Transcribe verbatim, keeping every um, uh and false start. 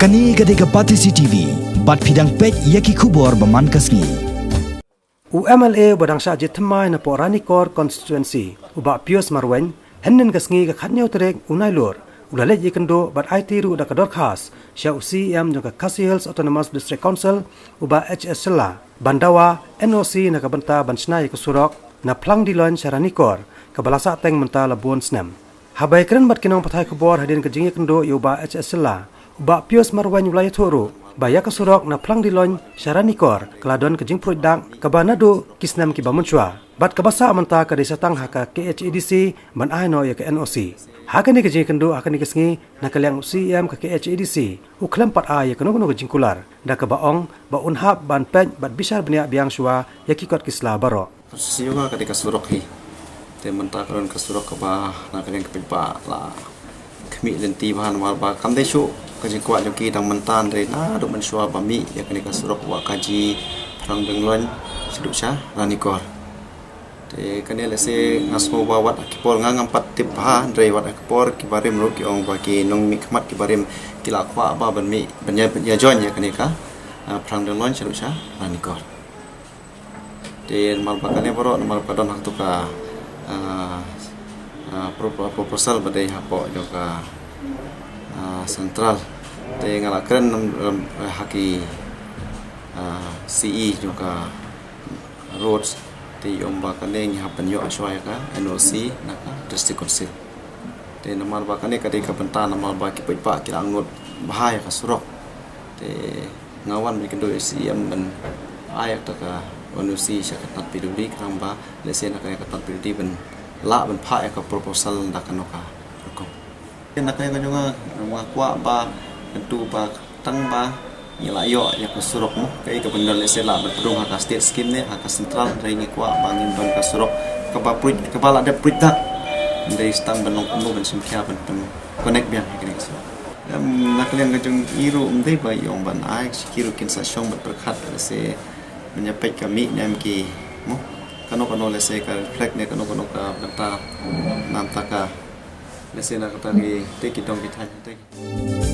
Kane ka dei ka Batesi T V, bad phi dang peit ïa ki khubor ba man ka sngi. U M L A uba dang shah jied thymmai na poh Ranikor Constituency, u Bah Pius Marwein, hynnin ka sngi ka khatñiew tarik u Nailur, u la leit ïakynduh bad aiti ruh da ka dorkhas sha u C E M jong ka Khasi Hills Autonomous District Council, u Bah H S Shylla, ban dawa N O C na ka bynta ban shna ïa ka surok na Phlangdiloin sha Ranikor, kaba la sah teng mynta la bun snem. Haba ïakren bad ki nongpathai khubor hadien ka jingïakynduh ïa u Bah H S Shylla, u Bah Pius Marwein u la ïathuh ruh ba ïa ka surok na Phlangdiloin sha Ranikor ka la don ka jingpruid dak kaba naduh ki snem kiba mynshuwa. Bad kaba sah mynta ka dei sa tang ha ka K H A D C ban ai noh ïa ka N O C. Ha kane ka jingïakynduh ha kane ka sngi, na ka liang u C E M ka K H A D C u khlem pat ai ïa kano kano ka jingkular, da kaba ong ba un hap ban peit bad bishar bniah biang shuwa ïa ki kot ki sla baroh. Sisi ka dei ka surok hi. Te mynta ka don ka surok kaba na ka liang ka paidbah la khmih lynti bha, namar ba kam dei shuh ka jingkwah jong ki dang mynta, hynrei naduh mynshuwa ba mih ïa kane ka surok Wahkaji, Phlangdiloin shaduh sha Ranikor. Te kane lehse nga sngew ba wat ha ki por, nga ngam pat tip bha, hynrei wat ha ki por ki barim ruh ki ong ba ki nongmihkhmat ki barim ki la kwah ba ban mih ban ïa, ban ïa join ïa kane ka, ah, Phlangdiloin shaduh sha Ranikor. Te namar ba kane baroh namar ba ka don ha kato ka, ah, ah, pro-, proposal ba dei hapoh jong ka, ah, central. Te nga la kren, um, ha ki, ah, C E jong ka roads, te ong ba kane ngi hap ban ïoh shuwa ïa ka N O C na ka District Council. Te namar ba kane ka dei ka bynta namar ba ki paidbah ki la angnud bha ïa ka surok. Te nga wan ban ïakynduh ïa u C E M ban ai ïa kata ka N O C sha ka tnat P W D, khnang ba lehse na ka, ka tnat P W D ban lah ban phah ïa ka proposal da kano ka rukom. Te na ka liang ka jong nga, nga kwah ba kyntu ba tang ba ngi la ïoh ïa ka surok, mo, kaei kaba ngi don, lehse lah ban pynrung ha ka state scheme ne ha ka central, hynrei ngi kwah ba ngin don ka surok kaba pruid, kaba la dep pruid dak. Hynrei sa tang ban long kumno ban shim khia ban pyn connect biang ha kane ka surok. Em, na ka liang ka jong ngi ruh ym dei ba ïoh ban ai, shi ki ruh kin sa shong bad pyrkhat, lehse ban ïa peit ka mih ne em ki, mo, kano kano, lehse ka reflect ne kano kano ka bynta, namar ta ka, lehse na kata ki, te ki dong ki thaiñ te ki.